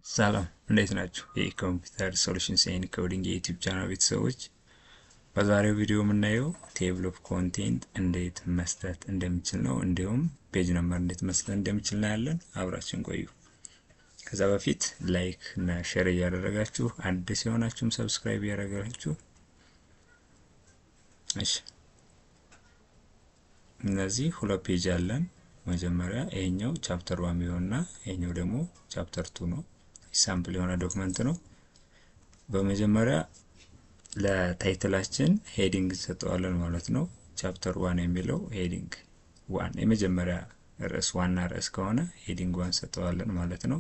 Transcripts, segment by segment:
ሰላም እንዴት ናችሁ? የ Computer Solutions and Coding የ YouTube channel ቤተሰቦች፣ በዛሬው ቪዲዮ የምናየው table of content እንዴት መስጠት እንደምችል ነው። እንዲሁም page number እንዴት መስጠት እንደምችል እናያለን። አብራችን ቆዩ። ከዛ በፊት like እና share እያደረጋችሁ፣ አዲስ የሆናችሁም subscribe እያደረጋችሁ። እሺ፣ እነዚህ ሁለት page አለን። መጀመሪያ ይሄኛው chapter 1 ቢሆንና ይሄኛው ደግሞ chapter 2 ነው። Sample የሆነ document ነው። በመጀመሪያ ለ title ኣችን heading እንሰጠዋለን ማለት ነው። Chapter 1 የሚለው heading 1፣ የመጀመሪያ ርዕስ ዋና ርዕስ ከሆነ heading 1 እንሰጠዋለን ማለት ነው።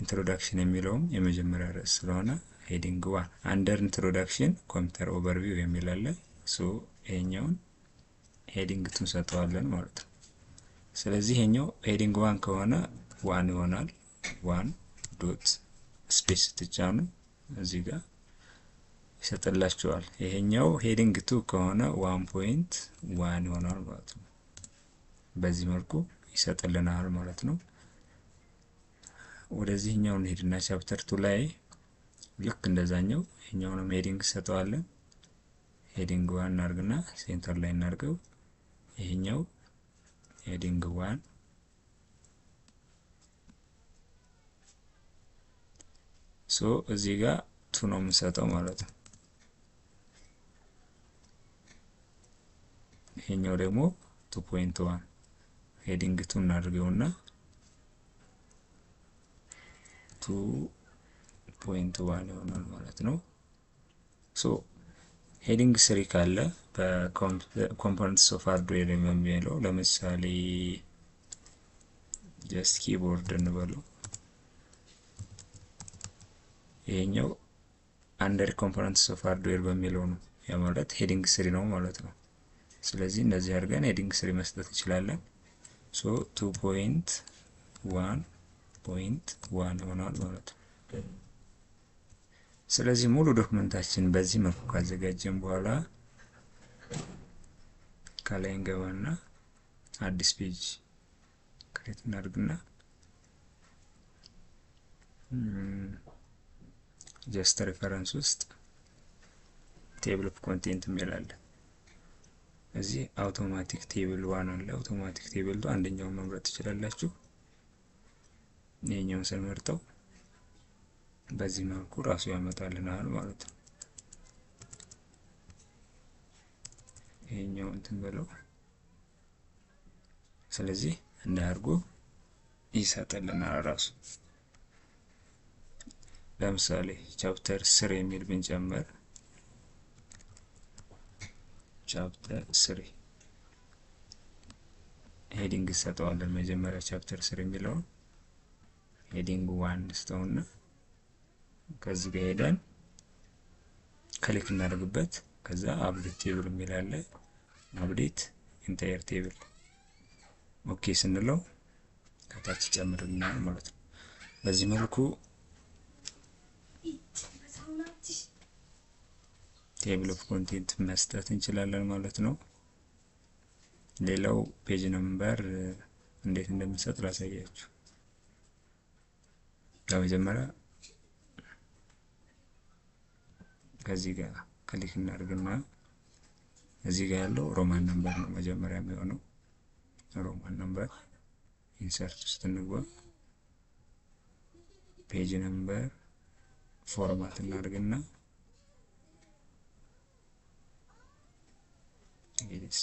Introduction የሚለውም የመጀመሪያ ርዕስ ስለሆነ heading 1። Under introduction computer overview የሚል አለ። So ይሄኛውን heading 2 እንሰጠዋለን ማለት ነው። ስለዚህ ይሄኛው heading 1 ከሆነ 1 ይሆናል። 1 dot space ስትጫኑ እዚህ ጋር ይሰጥላችኋል። ይሄኛው heading 2 ከሆነ 1.1 ይሆናል ማለት ነው። በዚህ መልኩ ይሰጥልናል ማለት ነው። ወደዚህኛው እንሄድና chapter 2 ላይ ልክ እንደዛኛው ይሄኛውንም heading እንሰጠዋለን። Heading 1 እናርግና center ላይ እናርገው። ይሄኛው heading 1፣ so እዚህ ጋር 2 ነው የምንሰጠው ማለት ነው። ይሄኛው ደግሞ 2.1፣ heading 2 እናድርገውና 2.1 ይሆናል ማለት ነው። So heading 3 ካለ በ components of hardware የሚለው፣ ለምሳሌ just keyboard እንበለው፣ ይሄኛው under components of hardware በሚለው ነው። ያ ማለት heading 3 ነው ማለት ነው። ስለዚህ እንደዚህ አድርገን heading 3 መስጠት እንችላለን። So 2.1.1 ይሆናል ማለት ነው። ስለዚህ ሙሉ document ኣችን በዚህ መልኩ ካዘጋጀን በኋላ ከላይ እንገባና አዲስ page create እናድርግና just reference ውስጥ table of content የሚል አለ። እዚህ automatic table 1 አለ። Automatic table 2፣ አንደኛውን መምረጥ ትችላላችሁ። ይሄኛውን ስንመርጠው በዚህ መልኩ ራሱ ያመጣልናል ማለት ነው። ይሄኛው እንትን በለው። ስለዚህ እንዳርጎ ይሰጥልናል ራሱ። ለምሳሌ chapter 3 የሚል ብንጨምር፣ chapter 3 heading እንሰጠዋለን። መጀመሪያ chapter 3 የሚለውን heading 1 እንስጠውና ከዚህ ጋር ሄደን click እናደርግበት። ከዛ update table የሚል አለ። Update entire table okay ስንለው ከታች ይጨምርልናል ማለት ነው። በዚህ መልኩ table of content መስጠት እንችላለን ማለት ነው። ሌላው page number እንዴት እንደምንሰጥ ላሳያችሁ። በመጀመሪያ ከዚህ ጋር click እናድርግና እዚህ ጋር ያለው Roman number ነው መጀመሪያ የሚሆነው። Roman number insert ውስጥ እንግባ። Page number format እናድርግና yes,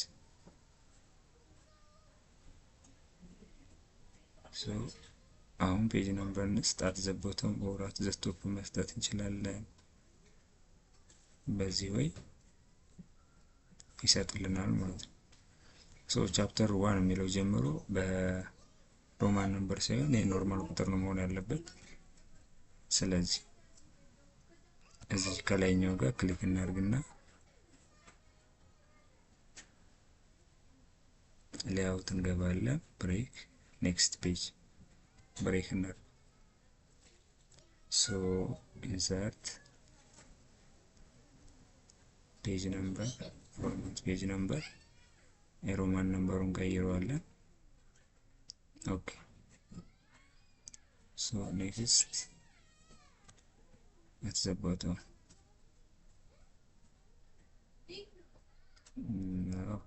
so አሁን page number እንስጥ። At the bottom or at the top መስጠት እንችላለን። በዚህ ወይ ይሰጥልናል ማለት ነው። So chapter 1 የሚለው ጀምሮ በ Roman number ሳይሆን የ normal ቁጥር ነው መሆን ያለበት። ስለዚህ እዚህ ከላይኛው ጋር click እናድርግና layout እንገባለን። Break next page break እናድርግ። So insert page number format page number የ Roman number ኡን ቀይረዋለን። Okay, so So next at the bottom. No.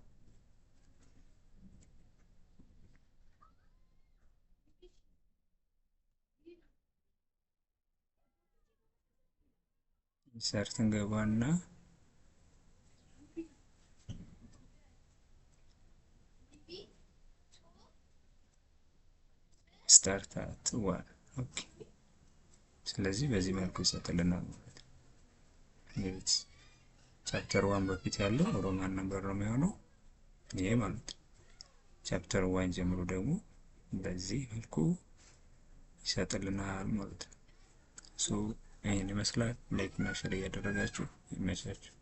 Insert እንገባና start at 1። Okay፣ ስለዚህ በዚህ መልኩ ይሰጥልናል ማለት ነው። Chapter 1 በፊት ያለው Roman number ነው የሚሆነው ይሄ ማለት ነው። Chapter 1 ጀምሮ ደግሞ በዚህ መልኩ ይሰጥልናል ማለት ነው። So ይህን ይመስላል። Like እና share እያደረጋችሁ ይመቻችሁ።